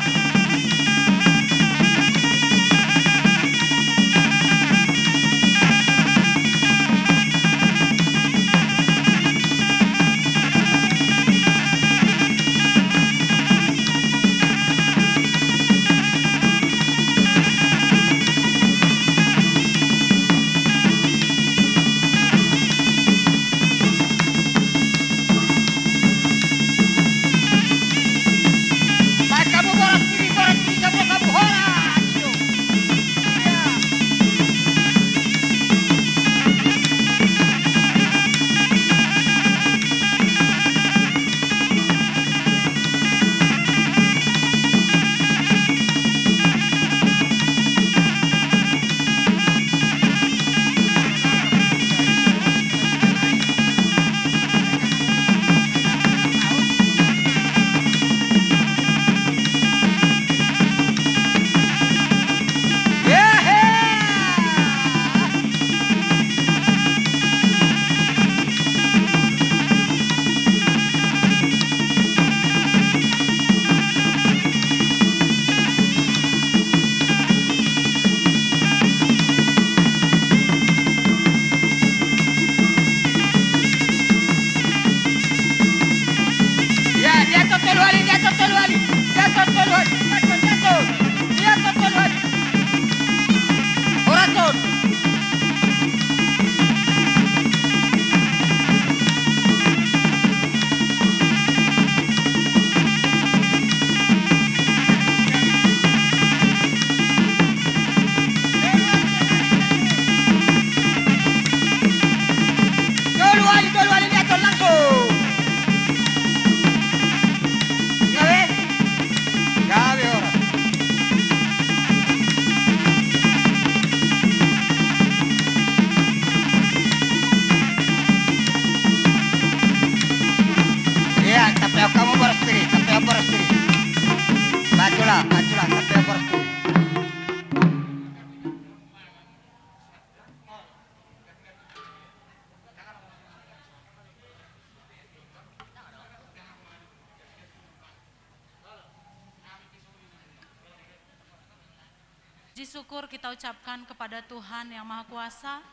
syukur kita ucapkan kepada Tuhan Yang Maha Kuasa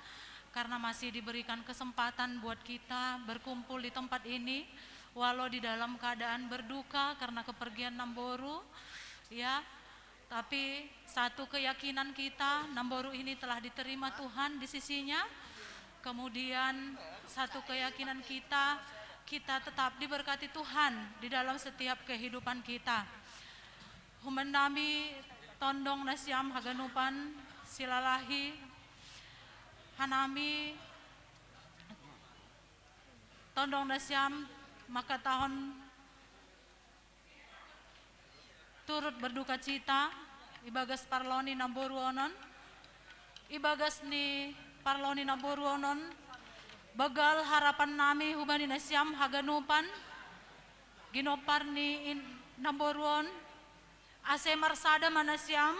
karena masih diberikan kesempatan buat kita berkumpul di tempat ini, walau di dalam keadaan berduka karena kepergian Namboru, ya. Tapi satu keyakinan kita, Namboru ini telah diterima Tuhan di sisinya. Kemudian satu keyakinan kita, kita tetap diberkati Tuhan di dalam setiap kehidupan kita. Humbani nami tondong nasiam haganupan Silalahi, hanami tondong nasiam mangkatahon turut berduka cita ibagas parloni Namboru onon. Ibagas ni parloni Namboru onon, begal harapan nami hubani nasiam haganupan, ginompar ni in-, Namboru on, ase marsada ma nasiam,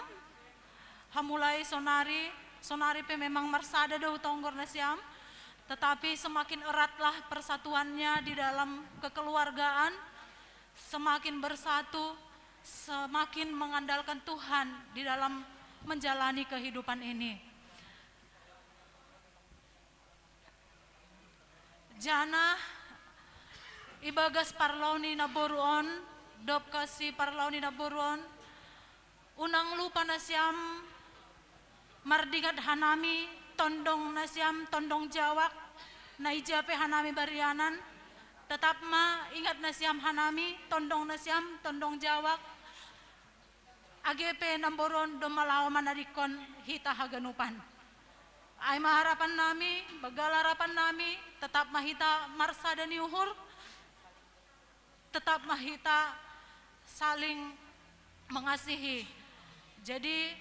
hamulai sonari, sonari pe memang marsada do hutonggor nasiam, tetapi semakin eratlah persatuannya di dalam kekeluargaan, semakin bersatu, semakin mengandalkan Tuhan di dalam menjalani kehidupan ini. Janah ibagas parloni Namboru on, dob kasi parloni Namboru on, unang lupa nasiam mardingat hanami tondong nasiam tondong jawak, na ija pe hanami barianan, tetap ma ingat nasiam hanami tondong nasiam tondong jawak, age pe Namboru on domma laho manadingkon hita haganupan. Ai ma harapan nami, begal harapan nami, tetap ma hita marsada ni uhur, tetap ma hita saling mengasihi. Jadi,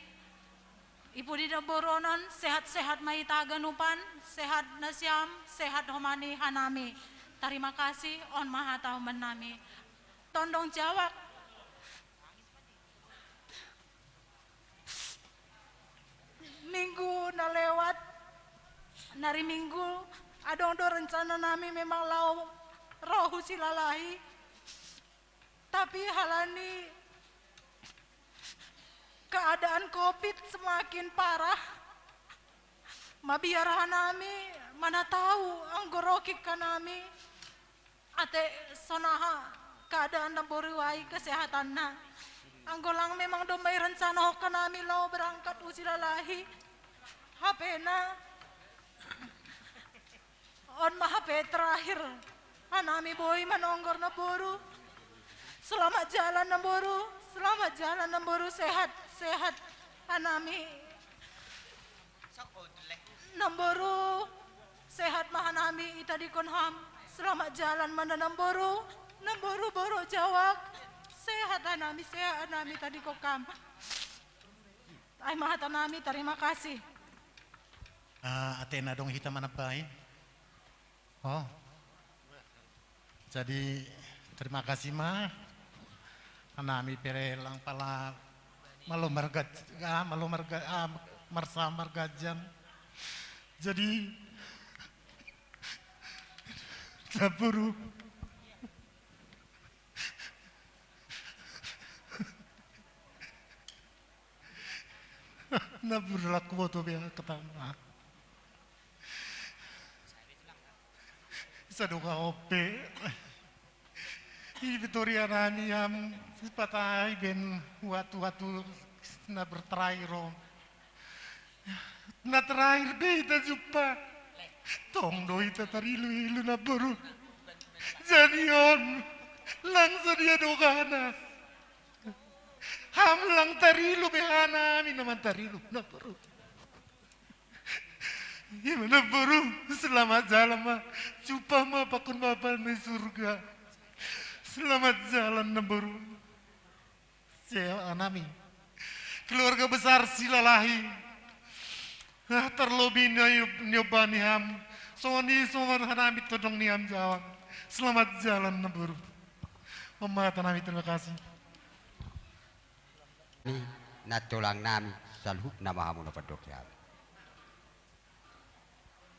i pudi Namboru onon, sehat-sehat ma hita haganupan, sehat nasiam, sehat homa ni hanami. Tarima kasih, on ma hata hubani nami. Tondong jawak. Minggu na lewat, na ari Minggu, adong do rencana nami memang laho ro hu Silalahi. Tapi halani keadaan covid semakin parah, mabiar hanami, mana tahu anggo rokik hanami. Ate, sonaha keadaan Namboru ai kesehatanna. Anggo lang memang domma irencanahon hanami laho berangkat hu Silalahi. Hapena, on ma hape terakhir hanami boi manonggor Namboru. Selamat jalan Namboru, selamat jalan Namboru, sehat, sehat hanami. Namboru, sehat ma hanami itadingkon ham. Selamat jalan ma Namboru. Namboru boru jawak. Sehat hanami, sehat hanami itadingkon ham. Ai ma hata nami, tarima kasih. Ah, ate na adong hita manambai. Oh. Jadi, terima kasih ma. Hanami pe lang pala malo marga, ah, malo marga, ah, marsa margajan. Jadi, Namboru. Namboru, laku boto be kata. Isa do ka ope. I Victoria nami am, sipatai ben waktu-waktu na berterakhir on. Na terakhir be hita jumpa. Tong do hita tarilu-ilu Namboru. Jadi on, lang sadia do hana. Ham lang tarilu be hanami na mantarilu Namboru. Ima Namboru, selamat jalan ma. Jumpa ma pakon Bapa na di surga. Selamat jalan Namboru. Sehat hanami. Keluarga besar Silalahi. Ah, terlebih ni, niomba ni ham. Songon i songon hanami tondong ni ham jawak. Selamat jalan Namboru. On ma hata nami, terima kasih. Ni na tulang nami, saluhutna ma hamu na pandok i hami.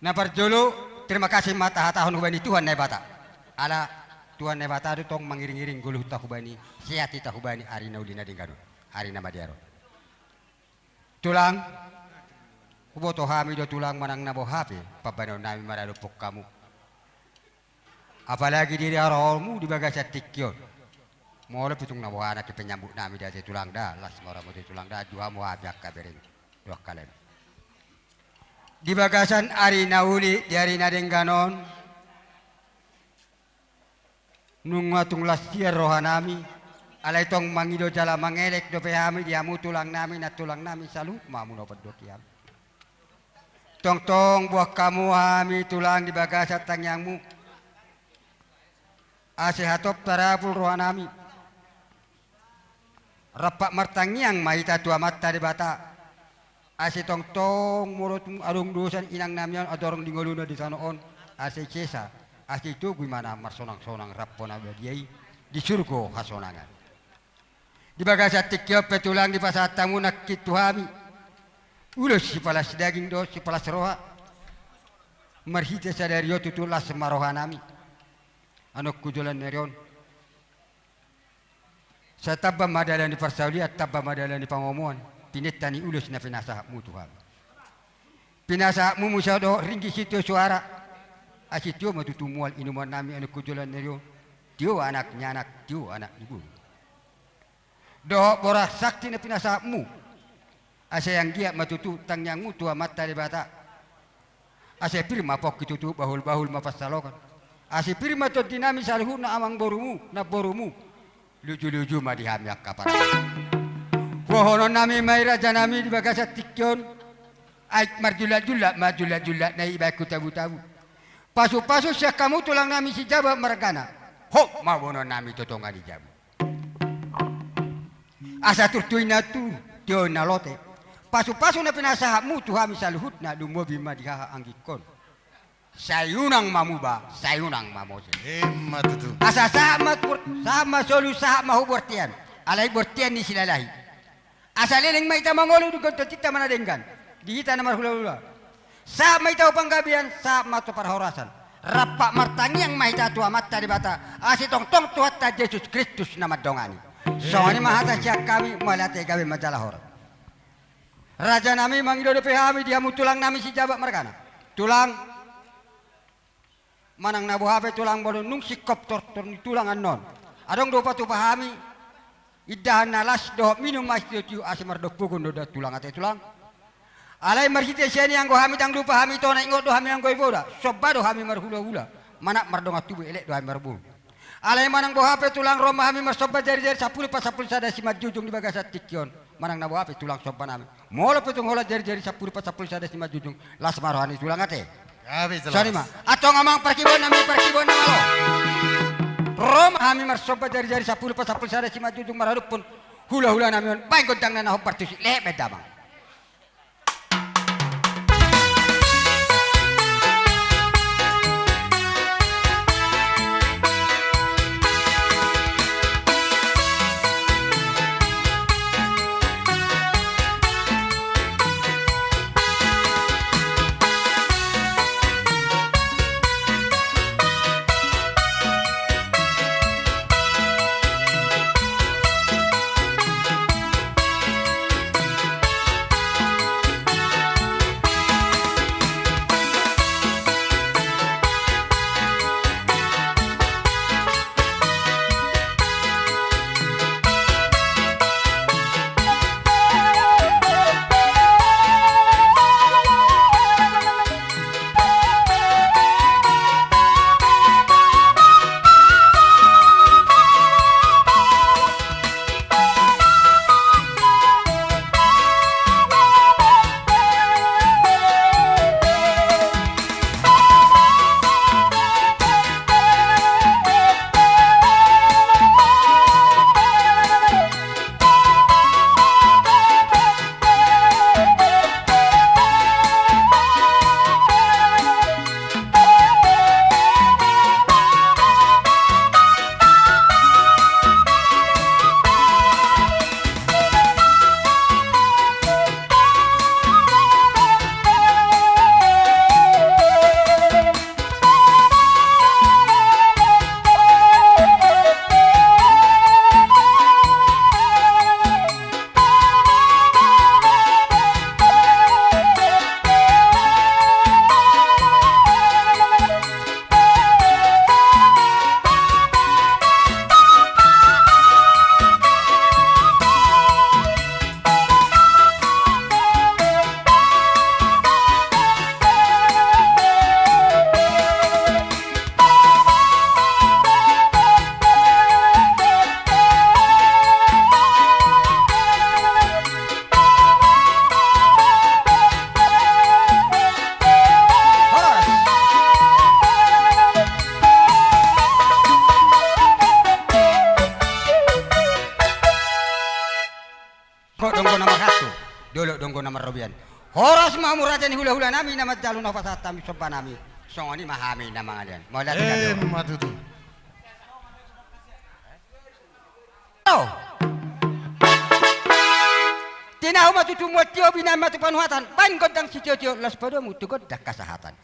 Na parjolo, terima kasih ma tahatahon hubani Tuhan Naibata. Ala Tuhan Naibata do tong mangiring-iring ngolunta hubani, sehat hita hubani ari na uli na denggan on, ari na madear on. Tulang, huboto hami do tulang manang na boha pe pambahenonnami maradophon hamu. Apalagi di ari haroharomu di bagasan tingki on. Molo pe tung na boha nangkin penyambutnami da ate tulang da, las ma rohamu ate tulang da, anju hamu hami angka bereng dohot angka lae. Di bagasan ari na uli, di ari na denggan on, nunga tung las hian rohanami, alai tong mangido jala mangelek dope hami di hamu tulangnami, nantulangnami, saluhut ma hamu na hupandoki hami. Tongtong boan hamu hami tulang di bagasan tangiangmu. Ase hatop tarapul rohanami. Rampak martangiang ma hita tu Amanta Debata. Ase tongtong molo tung adong dosa ni inangnami on adong di ngoluna di tano on, ase sesa, ase itogu ibana marsonang-sonang rap hona badia i di surgo hasonangan. Di bagasan tingki on pe tulang dipasahat hamu nangkin tu hami ulos sipalas daging dohot sipalas roha. Marhite sadari on tutu las ma rohanami. Anokku joloan ni ari on, sai tamba ma dalan ni parsaulian, tamba ma dalan ni pangomoan, pinenta ni ulos na pinasahatmu tu hami. Pinasahatmu muse dohot ringgit sitio suara, ase tio ma tutu mual inumonnami anokku joloan ni ari on. Tio anak ni anak, tio anak ni boru. Dohot boras sakti na pinasahatmu. Ase anggiat ma tutu tangiangmu tu Amanta Debata. Ase pir ma pongki tutu, bahul-bahul ma pansalongan. Ase pir ma tondinami saluhutna amangborumu, namborumu, luju-luju ma di hami angka parboru. Boanonnami ma i rajanami di bagasan tingki on. Ai marjulak-julak ma julak-julak na i baen tu tabu-tabu. Pasu-pasu sian hamu tulangnami Sijabat margana. Hot ma boanonnami tu tonga ni jabu. Asa turtu inna tu, tio inna lote. Pasu-pasu na pinasahatmu tu hami saluhutna lumobi ma di haha anggingkon. Sai unang ma muba, sai unang ma mose. Emma tutu. Asa sahat ma, sahat ma solu, sahat ma hu bortean. Alai bortean ni Silalahi. Asa leleng ma hita mangolu di gondang tinta ma na denggan. Di hita na marhula-hula. Sahat ma hita hu panggabean, sahat ma tu parhorasan. Rampak martangiang ma hita tu Amanta Debata, ase tongtong Tuhanta Jesus Kristus na mandongani. Songon i ma hata sian hami, mauliate, gabe ma jala horas. Rajanami, mangido dope hami di hamu tulangnami Sijabat margana. Tulang, manang na boha pe tulang, molo nunga singkop tortor ni tulang annon, adong do hupatupa hami indahan na las dohot minum na sitio-tio, ase mardompogon do da tulang ate tulang. Alai marhite sian i anggo hami ndang lupa hami tona, ingot do hami anggo iboda, somba do hami marhula-hula, manat mardongan tubu, elek do hami marboru. Alai manang boha pe tulang, ro ma hami marsomba jari-jari sampulu pasampulu sada simanjujung di bagasan tingki on. Manang na boha pe tulang sombanami, molo pe tung holan jari-jari sampulu pasampulu sada simanjujung, las ma roha ni tulang ate. Songon i ma. Antong amang parkibuan nami, parkibuan na malo. Ro ma hami marsomba jari-jari sampulu pasampulu sada simanjujung maradophon hula-hula nami on, baen gondang na hombar tusi, lehet baen damang. marrobean. Horas ma hamu raja ni hula-hula nami na manjalo na hupasahat hami somba nami. Songon i ma hami na mangalean. Mauliate. Emma tutu. Tinahu ma tu tumbuan tio, binahen ma tu panuhatan, baen gondang sitio-tio, laos padomu tu gondang hasahatan.